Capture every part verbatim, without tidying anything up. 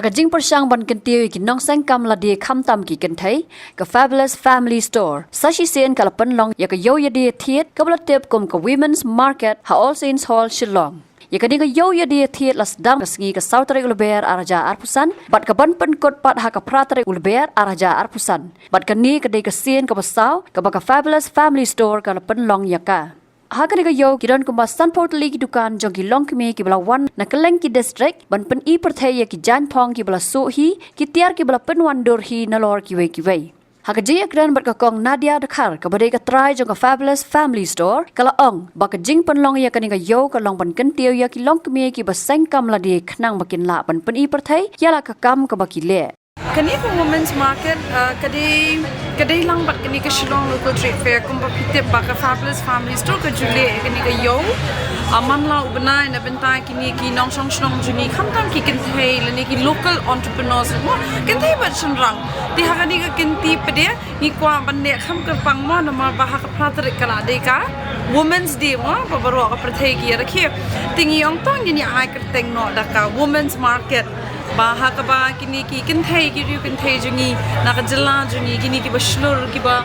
Ka jingpyrshang ban kyntiew ïa ki nongseng kam lade khamtam ki kynthei, ka Fabulous Family Store sa shisien ka la pynlong ïa ka ïew ïadie thied kaba la tip kum ka Women's Market ha All Saints Hall, Shillong. Ïa kane ka ïew ïadie thied la sdang ka sngi ka saw tarik u Lber ar hajar arphew san bad ka ban pynkut pat ha ka phra tarik u Lber ar hajar arphew san. Bad kane ka dei ka sien kaba saw kaba ka Fabulous Family Store ka la pynlong ïa ka. Ha kane ka ïew ki don kumba sanphew tylli ki dukan jong ki longkmie kiba la wan na kylleng ki district ban pyni pyrthei ïa ki jaiñphong kiba la suh hi, ki tiar kiba la pynwandur hi nalor kiwei kiwei. Ha ka jingïakren bad ka Kong Nadia Dkhar kaba dei ka trai jong ka Fabulous Family Store, ka la ong ba ka jingpynlong ïa kane ka ïew ka long ban kyntiew ïa ki longkmie kiba seng kam lade khnang ba kin lah ban pyni pyrthei ïa la ka kam kaba ki leh. Kane ka Women's Market, uh, ka dei, ka dei lang bad kane ka Shillong Local Trade Fair, kumba phi tip ba ka Fabulous Family Store ka ju leh ïa kane ka ïew, uh, man la u bnai na bynta kine ki nongshong shnong jong ngi, khamtam ki kynthei lane ki local entrepreneurs mo, kynthei bad shynrang. Te ha kane ka kynti pat de ngi kwah ban leh kham kyrpang mo, namar ba ha ka phra tarik ka la dei ka Women's Day mo, ba baroh ka pyrthei ki ïarakhe. Te ngi ong to ngin ïa ai kyrteng noh da ka Women's Market, ba ha kaba kine ki kynthei, ki riew kynthei jong ngi na ka jylla jong ngi, kine kiba shlur, kiba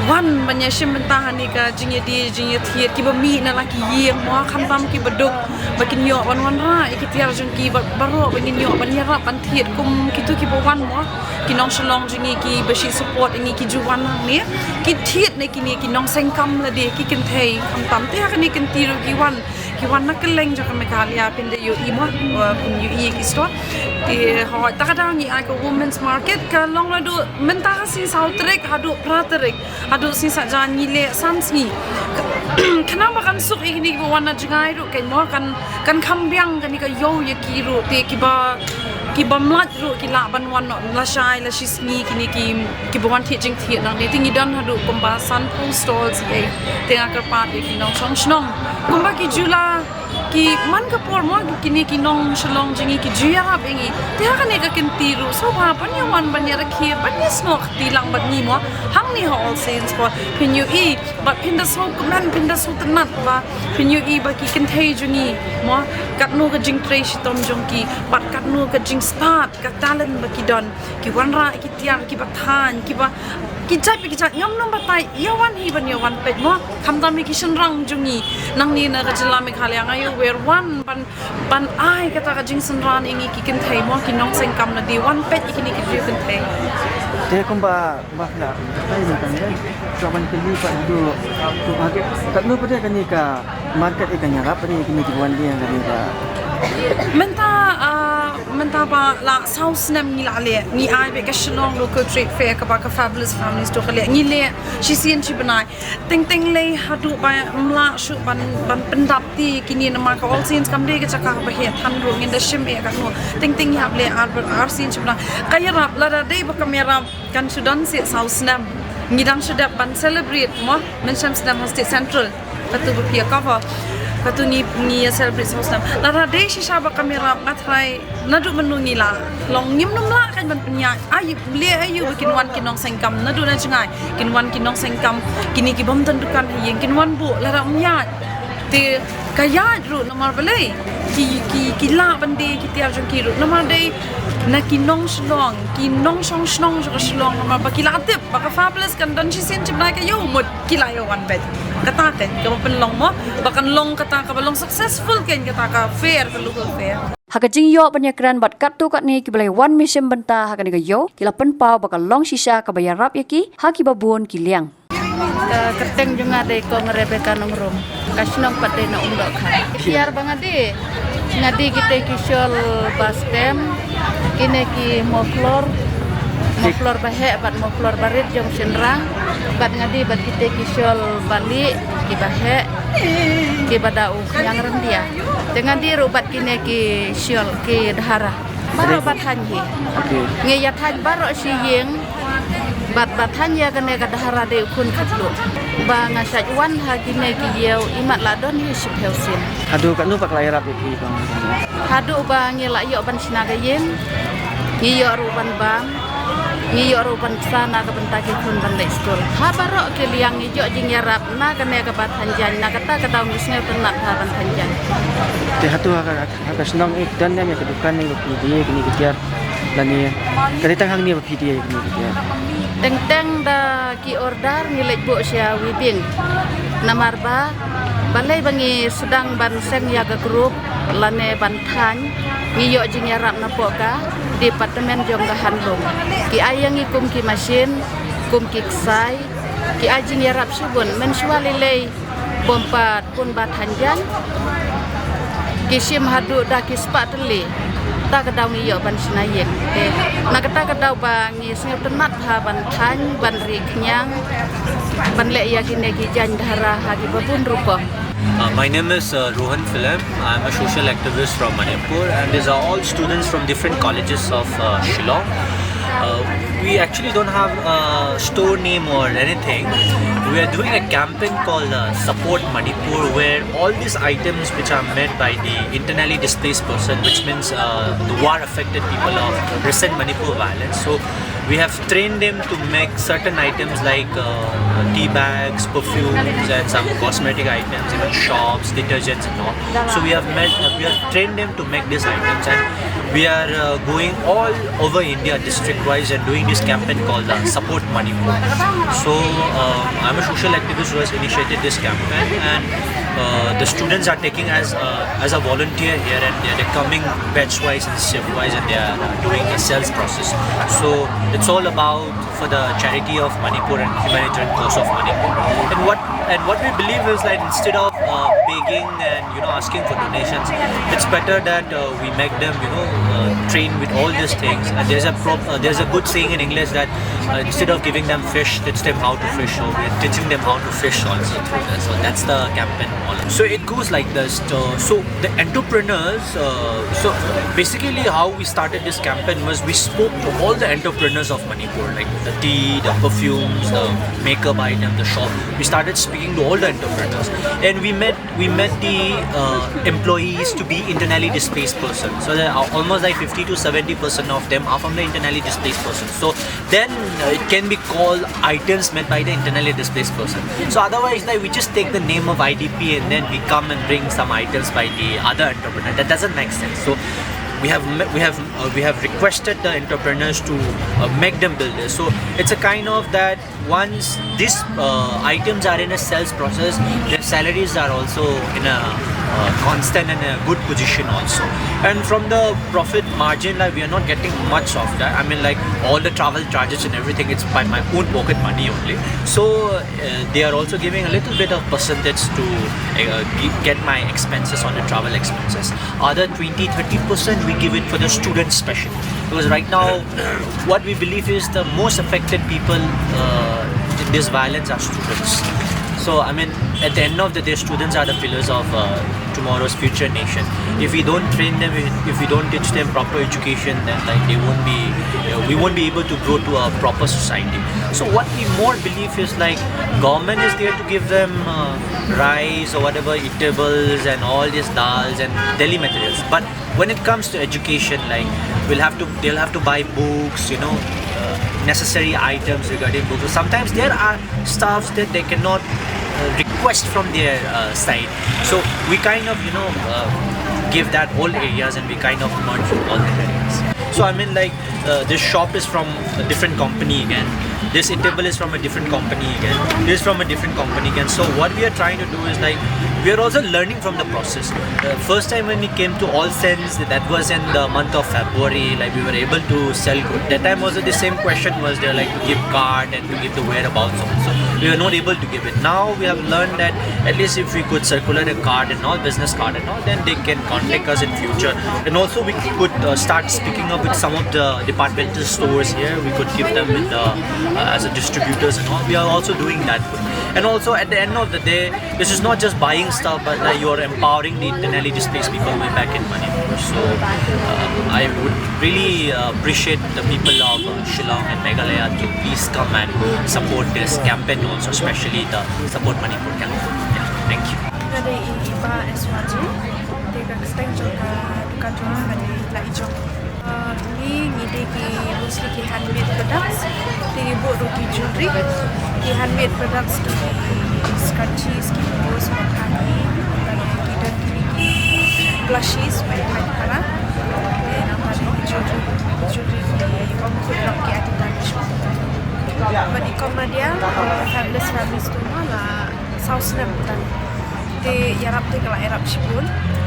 wan ban ïashim bynta ha kane ka jingïadie jingïathied, kiba mih na la ki ïing mo, khamtam kiba duk, ba kin ïoh ban wanrah ïa ki tiar jong ki, ba baroh ba ngin ïoh ban ïarap ban thied kum kito kiba wan mo. Ki nong Shillong jong ngi kiba shu support ïa ngi ki ju wan hangne, ki thied na kine ki nongseng kam lade, ki kynthei khamtam. Te ha kane ka kynti ruh ki wan, ki wan na kylleng jong ka Meghalaya, phin da ïohi mo, uh, phin ïohi ïa ki store. Te hooid, ta ka daw ngi ai ka Women's Market ka long naduh mynta ka sngi saw tarik haduh phra tarik, haduh sngi Saitjaiñ ngi leh san sngi. Khnang ba kan suk ïa kine kiba wan na jngai ruh kein mo, kan, kan kham biang kane ka ïew ïa ki ruh, te kiba, ki bym lait ruh ki lah ban wan noh lashai lashisngi, kine ki, kiba wan thied jingthied nangne. Te ngi don haduh kumba sanphew stalls ïa, te nga kyrpad ïa ki nongshong shnong kumba ki ju la, ki man ka por mo, kine ki nong Shillong jong ngi ki ju ïarap ïa ngi. Te ha kane ka kynti ruh sngewbha ban ïa wan ban ïarakhe, ban ïasnoh kti lang bad ngi mo, hangne ha All Saints Hall. Phin ïohi bad phin da sngewkmen, phin da sngewtynnat ba phin ïohi ba ki kynthei jong ngi mo, katno ka jingtrei shitom jong ki bad katno ka jingstad, ka talent ba ki don. Ki wanrah ïa ki tiar kiba thaiñ, kiba, ki jait, ki jait, ngam nym batai, ïa wan hi ban ïa wan peit mo. Khamtam ïa ki shynrang jong ngi nangne na ka jylla Meghalaya, nga ïohi wer wan ban, ban ai kata ka jingsynran ïa ngi ki kynthei mo, ki nongseng kam lade, wan peit ïa kine ki briew kynthei. Te kumba, kumba phi la, ai, mynta ne, to ban kylli pat haduh, to, katno pat de kane ka market, eh, kan ïarap ïa kine kiba wan biang kane ka. Mynta, ah, mynta ba la saw snem ngi la leh, ngi ai beit ka Shillong Local Trade Fair kaba ka Fabulous Family Store ka leh, ngi leh shisien shi bnai. Teng teng lei haduh ba ym lah shuh ban, ban pyndap te kine, namar ka All Saints kam dei ka jaka kaba heh than ruh, ngin da shim eh katno. Teng teng ngi hap leh ar, arsien shi bnai. Ka ïarap, lada dei ba kam ïarap kan shu don seh saw snem. Ngi dang shu dep ban celebrate mo, Mynshem Snem ha State Central. Katu ba phi ïa cover, katu ngi, ngi ïa celebrate saw snem. Lada dei shisha ba kam ïarap, nga tharai naduh mynno ngi la long, ngim nym lah kan ban pynïaid. Ai, leh aïu ba kin wan ki nongseng kam naduh na jngai, kin wan ki nongseng kam, kine ki bym don dukan ha ïing, kin wan buh, lada ym ïaid. Te ka ïaid ruh namar balei? Ki, ki, ki lah ban die ki tiar jong ki ruh namar dei na ki nong Shillong, ki nongshong shnong jong ka Shillong, namar ba ki la tip ba ka Fabulous kan don shisien shi bnai ka ïew, mut ki la ïa wan beit. Kata kan kaba pynlong mo, ba kan long kata kaba long successful kan kata ka fair, ka local fair. Ha ka jingïoh ban ïakren bad katto katne kiba la wan mihshim bynta ha kane ka ïew, ki la pynpaw ba ka long shisha kaba ïarap ïa ki ha kiba bun ki liang. Ka kyrteng jong nga dei Kong Rebecca Nongrum. Ka shnong pat dei na Umdohkha. Tiar ba nga die, nga die kite ki shawl ba stem, kine ki moflor, moflor ba heh bad moflor ba rit jong shynrang, bad nga die bad kite ki shawl ba lieh, ki ba heh, ki ba da u khñiang ryndia. Te nga die ruh bad kine ki shawl, ki dhara. Baroh ba thaiñ hi. Okay. Ngi ïa thaiñ baroh shi ïing. Bad ba thaiñ ïa kane ka dhara dei u khun khatduh. Ba nga shait wan ha kine ki ïew imat la don hi shiphew sien. Haduh katno ba ka la ïarap ïa phi, Kong? Haduh ba ngi la ïoh ban shna ka ïing. Ngi ïoh ruh ban bam. Ngi ïoh ruh ban sa na ka bynta ki khun ban leit skul. Ha baroh ki liang ngi ïoh jingïarap na kane kaba thaiñ jaiñ, na kata ka daw ngi sngewtynnat ha ban thaiñ jaiñ. Te hato ha ka, ha ka shnong eh don ne em ïa ka dukan ne em ïa ki die kine ki tiar? Lane ka dei tang hangne ba phi die ïa kine ki, ïa. Teng teng da ki order ngi leit buh sha Wibing. Namar ba balei ba ngi sdang ban seng ïa ka group lane ban thaiñ, ngi ïoh jingïarap napoh ka department jong ka handloom. Ki ai ïa ngi kum ki machine, kum ki ksai, ki ai jingïarap shibun. Mynshuwa lei lei bym pat pun ba thaiñ jaiñ, ki shim haduh da ki spah tylli. Ta ka daw ngi ïoh ban shna ïing. Te na kata ka daw ba ngi sngewtynnat bha ban thaiñ, ban ri khñiang, ban leh ïa kine ki jaiñ dhara ha kiba bun rukom. Uh, my name is uh, Rohan Philem. I'm a social activist from Manipur, and these are all students from different colleges of uh, Shillong. Uh, we actually don't have a store name or anything. We are doing a campaign called uh, Support Manipur, where all these items which are made by the internally displaced person, which means uh, the war affected people of recent Manipur violence. So we have trained them to make certain items like uh, tea bags, perfumes, and some cosmetic items, even shops, detergents, and all. So we have made, uh, we have trained them to make these items, and we are uh, going all over India, district wise, and doing this campaign called uh, Support Manipur. So uh, I'm a social activist who has initiated this campaign, and uh, the students are taking as uh, as a volunteer here, and they're, they're coming batch wise and shift wise, and they are doing a sales process. So it's all about for the charity of Manipur and humanitarian cause of Manipur. And what and what we believe is that instead of uh, begging and you know asking for donations, it's better that uh, we make them you know uh, train with all these things. And there's a prop, uh, there's a good saying in English that uh, instead of giving them fish, teach them how to fish. So we're teaching them how to fish also through this. So that's the campaign all. So it goes like this. So, so the entrepreneurs. Uh, so basically, how we started this campaign was we spoke to all the entrepreneurs of Manipur, like the tea, the perfumes, the makeup item, the shop. We started speaking to all the entrepreneurs, and we met we met the uh, employees to be internally displaced person. So there are almost like fifty to seventy percent of them are from the internally displaced person. So then uh, it can be called items made by the internally displaced person. So otherwise, like, we just take the name of I D P and then we come and bring some items by the other entrepreneur. That doesn't make sense. So we have me- we have uh, we have requested the entrepreneurs to uh, make them build this. So it's a kind of that once these uh, items are in a sales process, their salaries are also in a uh, constant and a good position also. And from the profit margin, like, we are not getting much of that. I mean, like, all the travel charges and everything, it's by my own pocket money only. So uh, they are also giving a little bit of percentage to uh, gi- get my expenses on the travel expenses. Other twenty, thirty percent we give it for the students specially. Because right now, what we believe is the most affected people uh, in this violence are students. So, I mean, at the end of the day, students are the pillars of uh, tomorrow's future nation. If we don't train them, if, if we don't teach them proper education, then, like, they won't be, uh, we won't be able to grow to a proper society. So what we more believe is, like, government is there to give them uh, rice or whatever, eatables and all these dals and daily materials. But when it comes to education, like, we'll have to they'll have to buy books, you know, uh, necessary items regarding books. Sometimes there are stuffs that they cannot uh, request from their uh, side. So we kind of, you know, uh, give that all areas, and we kind of merge all the areas. So I mean, like, uh, this shop is from a different company again. This eatable is from a different company again. This is from a different company again. So what we are trying to do is, like, we are also learning from the process. Uh, first time when we came to All Saints, that was in the month of February. Like, we were able to sell good. That time also the same question was there, like, to give card and to give the whereabouts also. We were not able to give it. Now we have learned that at least if we could circulate a card and all, business card and all, then they can contact us in future. And also we could uh, start speaking up with some of the departmental stores here. We could give them in the uh, as a distributors and all. We are also doing that. And also at the end of the day, this is not just buying stuff, but like, you're empowering the internally displaced people way back in Manipur. So uh, I would really uh, appreciate the people of uh, Shillong and Meghalaya to please come and support this campaign also, especially the Support Manipur campaign. Yeah, thank you. Nga dei i Iba Eswaji, te ka ksteng jong ka dukan jong nga ka dei la i jong. Uh, ngi ngi dei ki mostly ki handmade products. Te ngi buh ruh ki jewelry, ki handmade products, ki scrunchies, ki bows, ki thani, ki don ki ki Plashi, Subai Thaiñ Para. Te nangta dei ki jewelry, jewelry ki ong khut long ki item dang ki shop. Bad i Comradia, uh, Fabulous Family Store ma la saw snem tan. Te ïarap te ka la ïarap shibun.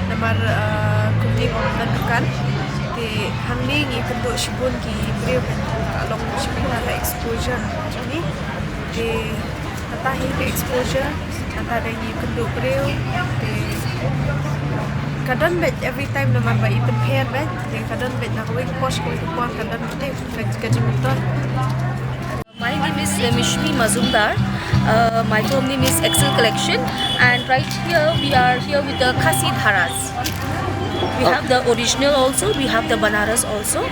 Namar, uh, kumne ka ong ka dukan. Te hangne ngi kynduh shibun ki briew ban long shibun ka exposure jong ngi. Te Kata hi ka exposure, kata dei ngi kynduh briew, te ka don beit every time namar ba i pynpher beit, te ka don beit na kawei ka por sha kawei ka por ka don beit ka, ka jingmyntoi. My name is, uh, Mishmi Mazumdar. Uh, my firm name is Excel Collection, and right here we are here with the Khasi Dharas. We have the original also, we have the Banaras also.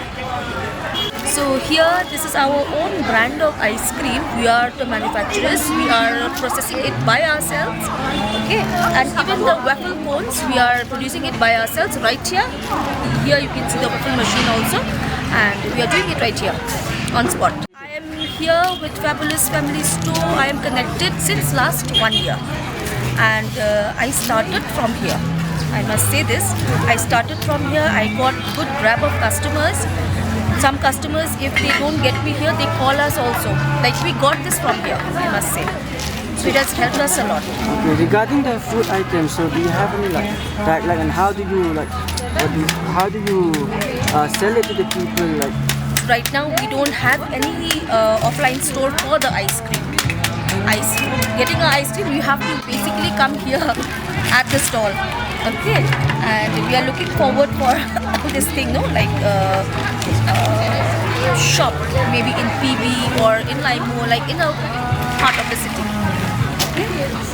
So here, this is our own brand of ice cream. We are the manufacturers. We are processing it by ourselves. Okay, and even the waffle cones, we are producing it by ourselves right here. Here you can see the waffle machine also, and we are doing it right here on spot. I am here with Fabulous Family Store. I am connected since last one year, and, uh, I started from here. I must say this. I started from here. I got good grab of customers. Some customers, if they don't get me here, they call us also. Like, we got this from here, I must say. So it has helped us a lot. Okay, regarding the food items, so do you have any, like, guideline, and how do you, like, what do you, how do you, uh, sell it to the people, like? Right now, we don't have any, uh, offline store for the ice cream. Ice, getting a ice cream, you have to basically come here at the stall. Okay, and we are looking forward for this thing, no, like, uh, uh, shop, maybe in P B or in Laimo, like, in a part of the city. Okay.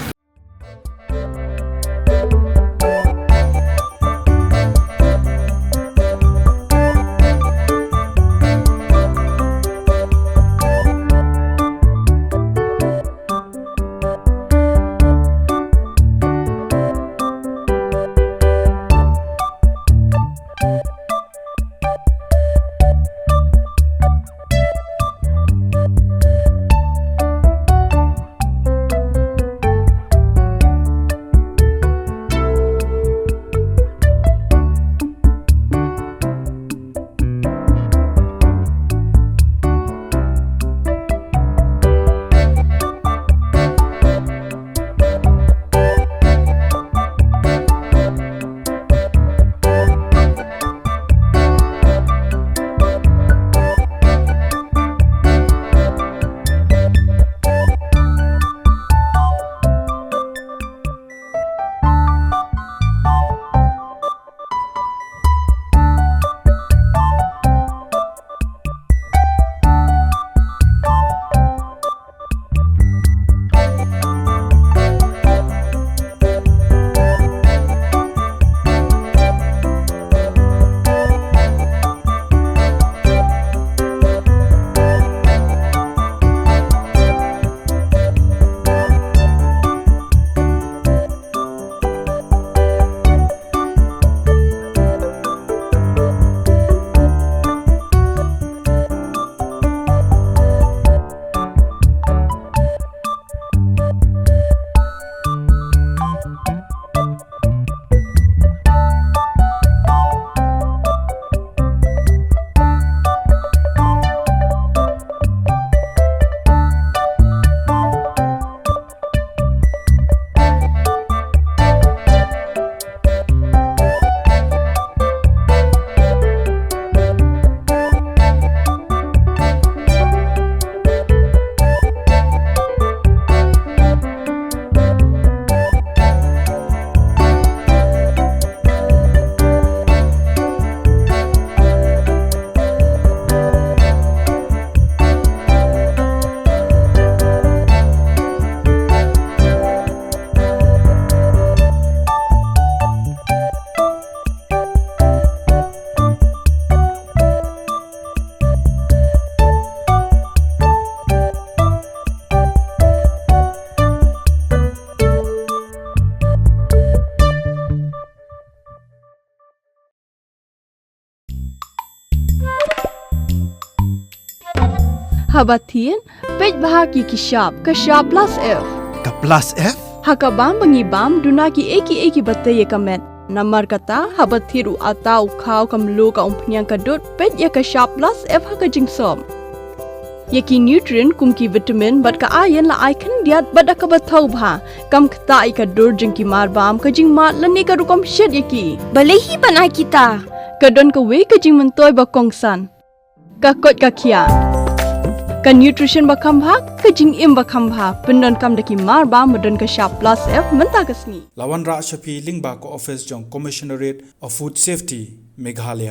Haba thied, peit bha ki ki shap, ka shap plus F. Ka plus F? Ha ka bam ba ngi bam, duna kiei kiei kiba tei ïa ka met. Namar kata, haba thied u atta, u khaw, ka mluh, ka umphniang, ka dud, peit ïa ka shap plus F ha ka jingsop. Ïa ki nutrient kum ki vitamin bad ka iron la ai khyndiat bad da kaba thaw bha. Kam ktah ïa ka dur jong ki marbam, ka jingmad lane ka rukom shet ïa ki. Balei hi ban ai kita? Ka don kawei ka jingmyntoi ba kongsan. Ka koit ka khiah. Ka nutrition ba kham bha, ka jingim ba kham bha. Pyndonkam da ki marbam ba don ka shap plus F mynta ka sngi. La wanrah sha phi lyngba ka office jong Commissionerate of Food Safety, Meghalaya.